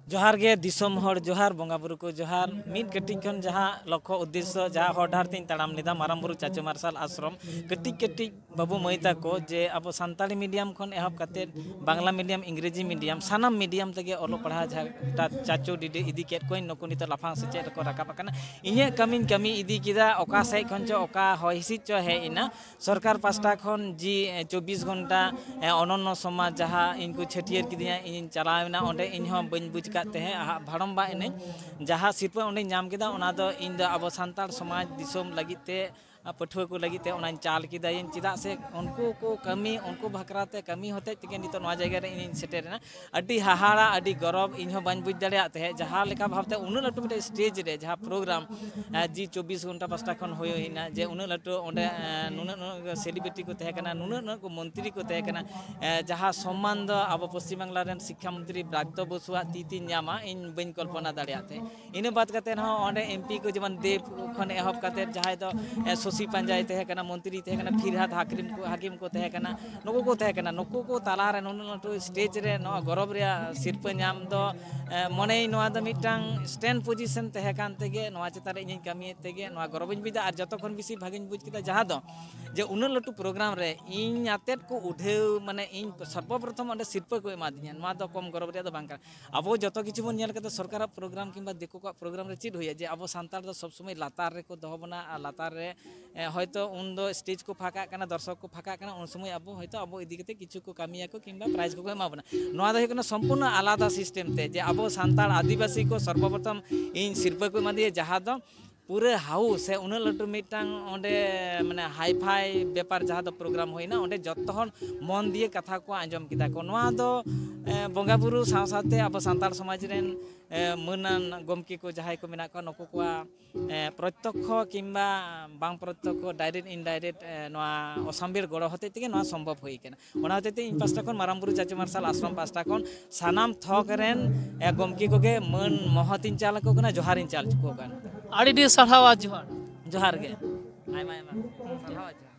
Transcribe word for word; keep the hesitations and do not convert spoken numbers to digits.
ᱡᱚᱦᱟᱨ ᱜᱮ ᱫᱤᱥᱚᱢ ᱦᱚᱲ, ᱡᱚᱦᱟᱨ ᱵᱚᱸᱜᱟ ᱵᱩᱨᱩ ᱠᱚ, ᱡᱚᱦᱟᱨ᱾ ᱢᱤᱫ ᱠᱟᱹᱴᱤᱡ ᱠᱷᱚᱱ ᱡᱟᱦᱟᱸ ᱞᱚᱠᱠᱷᱚ ᱩᱫᱽᱫᱮᱥᱥᱚ, ᱡᱟᱦᱟᱸ ᱦᱚᱨ ᱰᱟᱦᱟᱨ ᱛᱤᱧ ᱛᱟᱲᱟᱢ ᱞᱮᱫᱟ, ᱢᱟᱨᱟᱝ ᱵᱩᱨᱩ ᱪᱟᱪᱳ ᱢᱟᱨᱥᱟᱞ ᱟᱥᱨᱚᱢ, ᱠᱟᱹᱴᱤᱡ ᱠᱟᱹᱴᱤᱡ ᱵᱟᱹᱵᱩ ᱢᱟᱹᱭ ᱛᱟᱠᱚ, ᱡᱮ ᱟᱵᱚ ᱥᱟᱱᱛᱟᱲᱤ ᱢᱤᱰᱤᱭᱟᱢ ᱠᱷᱚᱱ ᱮᱦᱚᱵ ᱠᱟᱛᱮᱫ ᱵᱟᱝᱞᱟ ᱢᱤᱰᱤᱭᱟᱢ, ᱤᱝᱨᱮᱡᱤ ᱢᱤᱰᱤᱭᱟᱢ, ᱥᱟᱱᱟᱢ ᱢᱤᱰᱤᱭᱟᱢ ᱛᱮᱜᱮ ᱚᱞᱚᱜ ᱯᱟᱲᱦᱟᱣ ᱡᱟᱦᱟᱸ ᱪᱟᱪᱳ ᱰᱤᱰᱤ ᱤᱫᱤ ᱠᱮᱫ ᱠᱚᱣᱟᱧ, ᱱᱩᱠᱩ ᱱᱤᱛᱚᱜ ᱞᱟᱯᱷᱟᱝ ᱥᱮᱪᱮᱫ ᱨᱮᱠᱚ ᱨᱟᱠᱟᱵ ᱟᱠᱟᱱᱟ᱾ ᱤᱧᱟᱹᱜ ᱠᱟᱹᱢᱤᱧ ᱠᱟᱹᱢᱤ ᱤᱫᱤ ᱠᱮᱫᱟ, ᱚᱠᱟ ᱥᱮᱫ ᱠᱷᱚᱱ ᱪᱚ ᱚᱠᱟ ᱦᱚᱭ ᱦᱤᱸᱥᱤᱫ ᱪᱚ ᱦᱮᱡ ᱮᱱᱟ, ᱥᱚᱨᱠᱟᱨ ᱯᱟᱥᱴᱟ ᱠᱷᱚᱱ ᱡᱤ ᱪᱚᱵᱵᱤᱥ ᱜᱷᱚᱱᱴᱟ ᱚᱱᱚᱱᱱᱚ ᱥᱚᱢᱟᱡᱽ ᱡᱟᱦᱟᱸ ᱤᱧ ᱠᱚ ᱪᱷᱟᱹᱴᱭᱟᱹᱨ ᱠᱤᱫᱤᱧᱟ, ᱤᱧᱤᱧ ᱪᱟᱞᱟᱣ ᱮᱱᱟ, ᱚᱸᱰᱮ ᱤᱧ ᱦᱚᱸ ᱵᱟᱹᱧ ᱵᱩᱡᱽ ᱟᱠᱟᱫ ᱛᱟᱦᱮᱸᱫ, ᱟᱦᱟᱜ ᱵᱷᱟᱲᱚᱢᱵᱟ ᱮᱱᱟᱹᱧ᱾ ᱡᱟᱦᱟᱸ ᱥᱤᱨᱯᱟᱹ ᱚᱸᱰᱮᱧ ᱧᱟᱢ ᱠᱮᱫᱟ, ᱚᱱᱟ ᱫᱚ ᱤᱧ ᱫᱚ ᱟᱵᱚ ᱥᱟᱱᱛᱟᱲ ᱥᱚᱢᱟᱡᱽ ᱫᱤᱥᱚᱢ ᱞᱟᱹᱜᱤᱫ ᱛᱮ, ᱯᱟᱹᱴᱷᱩᱣᱟᱹ ᱠᱚ ᱞᱟᱹᱜᱤᱫ ᱛᱮ ᱚᱱᱟᱧ ᱪᱟᱞ ᱠᱮᱫᱟᱭᱟᱹᱧ᱾ ᱪᱮᱫᱟᱜ ᱥᱮ ᱩᱱᱠᱩ ᱠᱚ ᱠᱟᱹᱢᱤ, ᱩᱱᱠᱩ ᱵᱟᱠᱷᱨᱟ ᱛᱮ ᱠᱟᱹᱢᱤ ᱦᱚᱛᱮᱡ ᱛᱮᱜᱮ ᱱᱤᱛᱚᱜ ᱱᱚᱣᱟ ᱡᱟᱭᱜᱟ ᱨᱮ ᱤᱧᱤᱧ ᱥᱮᱴᱮᱨ ᱮᱱᱟ᱾ ᱟᱹᱰᱤ ᱦᱟᱦᱟᱲᱟ, ᱟᱹᱰᱤ ᱜᱚᱨᱚᱵᱽ, ᱤᱧ ᱦᱚᱸ ᱵᱟᱹᱧ ᱵᱩᱡᱽ ᱫᱟᱲᱮᱭᱟᱜ ᱛᱟᱦᱮᱸᱫ, ᱡᱟᱦᱟᱸ ᱞᱮᱠᱟ ᱵᱷᱟᱵᱽᱛᱮ ᱩᱱᱟᱹᱜ ᱞᱟᱹᱴᱩ ᱢᱤᱫᱴᱮᱱ ᱥᱴᱮᱡᱽ ᱨᱮ ᱡᱟᱦᱟᱸ ᱯᱨᱳᱜᱨᱟᱢ, ᱡᱤ ᱪᱚᱵᱵᱤᱥ ᱜᱷᱚᱱᱴᱟ ᱯᱟᱥᱴᱟ ᱠᱷᱚᱱ ᱦᱩᱭ ᱦᱩᱭᱱᱟ, ᱡᱮ ᱩᱱᱟᱹᱜ ᱞᱟᱹᱴᱩ ᱚᱸᱰᱮ, ᱮ, ᱱᱩᱱᱟᱹᱜ ᱱᱩᱱᱟᱹᱜ ᱥᱮᱞᱤᱵᱨᱤᱴᱤ ᱠᱚ ᱛᱟᱦᱮᱸ ᱠᱟᱱᱟ, ᱱᱩᱱᱟᱹᱜ ᱱᱩᱱᱟᱹᱜ ᱠᱚ ᱢᱚᱱᱛᱨᱤ ᱠᱚ ᱛᱟᱦᱮᱸ ᱠᱟᱱᱟ, ᱮ, ᱡᱟᱦᱟᱸ ᱥᱚᱢᱢᱟᱱ ᱫᱚ ᱟᱵᱚ ᱯᱚᱥᱪᱤᱢ ᱵᱟᱝᱞᱟ ᱨᱮᱱ ᱥᱤᱠᱠᱷᱟ ᱢᱚᱱᱛᱨᱤ ᱵᱨᱟᱛᱭᱚ ᱵᱚᱥᱩᱣᱟᱜ ᱛᱤ ᱛᱤᱧ ᱧᱟᱢᱟ, ᱤᱧ ᱵᱟᱹᱧ ᱠᱚᱞᱯᱚᱱᱟ ᱫᱟᱲᱮᱭᱟᱜ ᱛᱟᱦᱮᱸᱫ᱾ ᱤᱱᱟᱹ ᱵᱟᱫ ᱠᱟᱛᱮ ᱦᱚᱸ ᱚᱸᱰᱮ ᱮᱢ ᱯᱤ ᱠᱚ, ᱡᱮᱢᱚᱱ ᱫᱮᱵᱽ ᱠᱷᱚᱱ ᱮᱦᱚᱵ ᱠᱟᱛᱮ, ᱡᱟᱦᱟᱸᱭ ᱫᱚ, ᱮ, ᱥᱚᱥᱤ ᱯᱟᱧᱡᱟᱭ ᱛᱟᱦᱮᱸ ᱠᱟᱱᱟ, ᱢᱚᱱᱛᱨᱤ ᱛᱟᱦᱮᱸ ᱠᱟᱱᱟ, ᱯᱷᱤᱨᱦᱟᱫ ᱦᱟᱠᱤᱢ ᱠᱚ, ᱦᱟᱠᱤᱢ ᱠᱚ ᱛᱟᱦᱮᱸ ᱠᱟᱱᱟ, ᱱᱩᱠᱩ ᱠᱚ ᱛᱟᱦᱮᱸ ᱠᱟᱱᱟ᱾ ᱱᱩᱠᱩ ᱠᱚ ᱛᱟᱞᱟᱨᱮ ᱱᱩᱱᱟᱹᱜ ᱞᱟᱹᱴᱩ ᱥᱴᱮᱡᱽ ᱨᱮ ᱱᱚᱣᱟ ᱜᱚᱨᱚᱵᱽ ᱨᱮᱭᱟᱜ ᱥᱤᱨᱯᱟᱹ ᱧᱟᱢ ᱫᱚ, ᱮ, ᱢᱚᱱᱮᱭᱟᱹᱧ ᱱᱚᱣᱟ ᱫᱚ ᱢᱤᱫᱴᱟᱝ ᱥᱴᱮᱱᱰ ᱯᱚᱡᱤᱥᱚᱱ ᱛᱟᱦᱮᱸ ᱠᱟᱱ ᱛᱮᱜᱮ, ᱱᱚᱣᱟ ᱪᱮᱛᱟᱱ ᱨᱮ ᱤᱧᱤᱧ ᱠᱟᱹᱢᱤᱭᱮᱫ ᱛᱮᱜᱮ ᱱᱚᱣᱟ ᱜᱚᱨᱚᱵᱽ ᱤᱧ ᱵᱩᱡᱽ ᱮᱫᱟ᱾ ᱟᱨ ᱡᱚᱛᱚ ᱠᱷᱚᱱ ᱵᱮᱥᱤ ᱵᱷᱟᱜᱮᱧ ᱵᱩᱡᱽ ᱠᱮᱫᱟ ᱡᱟᱦᱟᱸ ᱫᱚ, ᱡᱮ ᱩᱱᱟᱹᱜ ᱞᱟᱹᱴᱩ ᱯᱨᱳᱜᱨᱟᱢ ᱨᱮ ᱤᱧ ᱟᱛᱮᱫ ᱠᱚ ᱩᱰᱷᱟᱹᱣ, ᱢᱟᱱᱮ ᱤᱧ ᱥᱚᱨᱵᱚᱯᱨᱚᱛᱷᱚᱢ ᱚᱸᱰᱮ ᱥᱤᱨᱯᱟᱹ ᱠᱚ ᱮᱢᱟᱫᱤᱧᱟ, ᱱᱚᱣᱟ ᱫᱚ ᱠᱚᱢ ᱜᱚᱨᱚᱵᱽ ᱨᱮᱭᱟᱜ ᱫᱚ ᱵᱟᱝ ᱠᱟᱱᱟ᱾ ᱟᱵᱚ ᱡᱚᱛᱚ ᱠᱤᱪᱷᱩ ᱵᱚᱱ ᱧᱮᱞ ᱠᱟᱫᱟ, ᱥᱚᱨᱠᱟᱨᱟᱜ ᱯᱨᱳᱜᱨᱟᱢ ᱠᱤᱝᱵᱟ ᱫᱤᱠᱩ ᱠᱚᱣᱟᱜ ᱯᱨᱳᱜᱨᱟᱢ ᱨᱮ ᱪᱮᱫ ᱦᱩᱭᱩᱜᱼᱟ, ᱡᱮ ᱟᱵᱚ ᱥᱟᱱᱛᱟᱲ ᱫᱚ ᱥᱚᱵᱽ ᱥᱚᱢᱚᱭ ᱞᱟᱛᱟᱨ ᱨᱮᱠᱚ ᱫᱚᱦᱚ ᱵᱚᱱᱟ, ᱟᱨ ᱞᱟᱛᱟᱨ ᱨᱮ, ᱮ, ᱦᱚᱭᱛᱚ ᱩᱱᱫᱚ ᱥᱴᱮᱡᱽ ᱠᱚ ᱯᱷᱟᱸᱠᱟᱜ ᱠᱟᱱᱟ, ᱫᱚᱨᱥᱚᱠ ᱠᱚ ᱯᱷᱟᱸᱠᱟᱜ ᱠᱟᱱᱟ, ᱩᱱ ᱥᱚᱢᱚᱭ ᱟᱵᱚ ᱦᱚᱭᱛᱚ ᱟᱵᱚ ᱤᱫᱤ ᱠᱟᱛᱮ ᱠᱤᱪᱷᱩ ᱠᱚ ᱠᱟᱹᱢᱤᱭᱟᱠᱚ ᱠᱤᱝᱵᱟ ᱯᱨᱟᱭᱤᱡᱽ ᱠᱚᱠᱚ ᱮᱢᱟ ᱵᱚᱱᱟ᱾ ᱱᱚᱣᱟ ᱫᱚ ᱦᱩᱭᱩᱜ ᱠᱟᱱᱟ ᱥᱚᱢᱯᱩᱨᱱᱚ ᱟᱞᱟᱫᱟ ᱥᱤᱥᱴᱮᱢ ᱛᱮ, ᱡᱮ ᱟᱵᱚ ᱥᱟᱱᱛᱟᱲ ᱟᱹᱫᱤᱵᱟᱹᱥᱤ ᱠᱚ ᱥᱚᱨᱵᱚᱯᱨᱚᱛᱷᱚᱢ ᱤᱧ ᱥᱤᱨᱯᱟᱹ ᱠᱚ ᱮᱢᱟᱫᱤᱧᱟ, ᱡᱟᱦᱟᱸ ᱫᱚ ᱯᱩᱨᱟᱹ ᱦᱟᱣᱩᱥ ᱥᱮ ᱩᱱᱟᱹᱜ ᱞᱟᱹᱴᱩ ᱢᱤᱫᱴᱟᱝ ᱚᱸᱰᱮ, ᱢᱟᱱᱮ, ᱦᱟᱭᱯᱷᱟᱭ ᱵᱮᱯᱟᱨ ᱡᱟᱦᱟᱸ ᱫᱚ ᱯᱨᱳᱜᱨᱟᱢ ᱦᱩᱭᱱᱟ, ᱚᱸᱰᱮ ᱡᱚᱛᱚ ᱦᱚᱲ ᱢᱚᱱ ᱫᱤᱭᱮ ᱠᱟᱛᱷᱟ ᱠᱚ ᱟᱸᱡᱚᱢ ᱠᱮᱫᱟ ᱠᱚ᱾ ᱱᱚᱣᱟ ᱫᱚ, ᱮ, ᱵᱚᱸᱜᱟ ᱵᱩᱨᱩ ᱥᱟᱶ ᱥᱟᱶᱛᱮ ᱟᱵᱚ ᱥᱟᱱᱛᱟᱲ ᱥᱚᱢᱟᱡᱽ ᱨᱮᱱ, ᱮ, ᱢᱟᱹᱱᱟᱱ ᱜᱚᱢᱠᱮ ᱠᱚ ᱡᱟᱦᱟᱸᱭ ᱠᱚ ᱢᱮᱱᱟᱜ ᱠᱚᱣᱟ, ᱱᱩᱠᱩ ᱠᱚᱣᱟᱜ, ᱮ, ᱯᱨᱚᱛᱛᱚᱠᱠᱷᱚ ᱠᱤᱝᱵᱟ ᱵᱟᱝ ᱯᱨᱚᱛᱛᱚᱠᱠᱷᱚ, ᱰᱟᱭᱨᱮᱠᱴ ᱤᱱᱰᱟᱭᱨᱮᱠᱴ, ᱮ, ᱱᱚᱣᱟ ᱚᱥᱟᱢᱵᱷᱮᱲ ᱜᱚᱲᱚ ᱦᱚᱛᱮᱡ ᱛᱮᱜᱮ ᱱᱚᱣᱟ ᱥᱚᱢᱵᱷᱚᱵ ᱦᱩᱭ ᱠᱟᱱᱟ᱾ ᱚᱱᱟ ᱦᱚᱛᱮᱡ ᱛᱮ ᱤᱧ ᱯᱟᱥᱴᱟ ᱠᱷᱚᱱ, ᱢᱟᱨᱟᱝ ᱵᱩᱨᱩ ᱪᱟᱪᱳ ᱢᱟᱨᱥᱟᱞ ᱟᱥᱨᱚᱢ ᱯᱟᱥᱴᱟ ᱠᱷᱚᱱ ᱥᱟᱱᱟᱢ ᱛᱷᱚᱠ ᱨᱮᱱ, ᱮ, ᱜᱚᱢᱠᱮ ᱠᱚᱜᱮ ᱢᱟᱹᱱ ᱢᱚᱦᱚᱛ ᱤᱧ ᱪᱟᱞ ᱟᱠᱚ ᱠᱟᱱᱟ, ᱡᱚᱦᱟᱨ ᱤᱧ ᱪᱟᱞ ᱟᱠᱚ ᱠᱟᱱᱟ᱾ ᱟᱹᱰᱤ ᱟᱹᱰᱤ ᱥᱟᱨᱦᱟᱣ ᱟᱨ ᱡᱚᱦᱟᱨ᱾ ᱡᱚᱦᱟᱨ ᱜᱮ᱾ ᱟᱭᱢᱟ ᱟᱭᱢᱟ ᱥᱟᱨᱦᱟᱣ ᱟᱨ ᱡᱚᱦᱟᱨ᱾